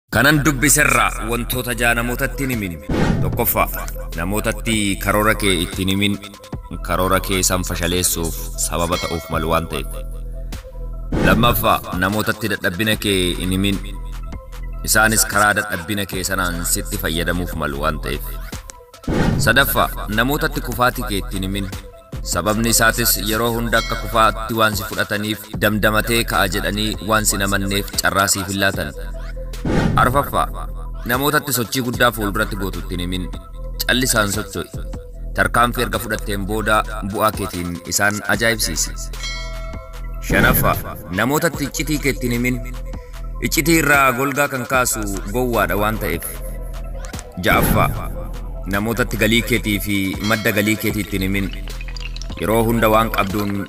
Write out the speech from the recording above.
Kanan dubbiserraa wantoota ja'a namootatti hin himin. Tokkoffaa, namootatti karoora kee itti hin himin. Karoora kee isaan fashaleessuuf sababa ta'uuf malu waan ta'eef. Lammaffaa, namootatti dadhabbina kee hin himin. Isaanis karaa dadhabbina kee sanaan sitti fayyadamuuf malu waan ta'eef. Sadaffaa, namootatti kufaatii kee itti hin himin. Sababni isaatis yeroo hunda akka kufaatti waan si fudhataniif damdamatee ka'a jedhanii waan si namanneef carraa siif hin laatan. Arfaffaa, namootatti sochii guddaa fuulduratti gootu itti hin himin. Callisaan socho'i. Tarkaanfii erga fudhatteen booda bu'aa keetiin isaan ajaa'ibsiisi. Shanaffaa, namootatti iccitii kee itti hin himin. Iccitii irraa golgaa kan kaasu gowwaadha waan ta'eef. Ja'affaa, namootatti galii keetii fi madda galii keetii itti hin himin. Yeroo hunda waan qabduun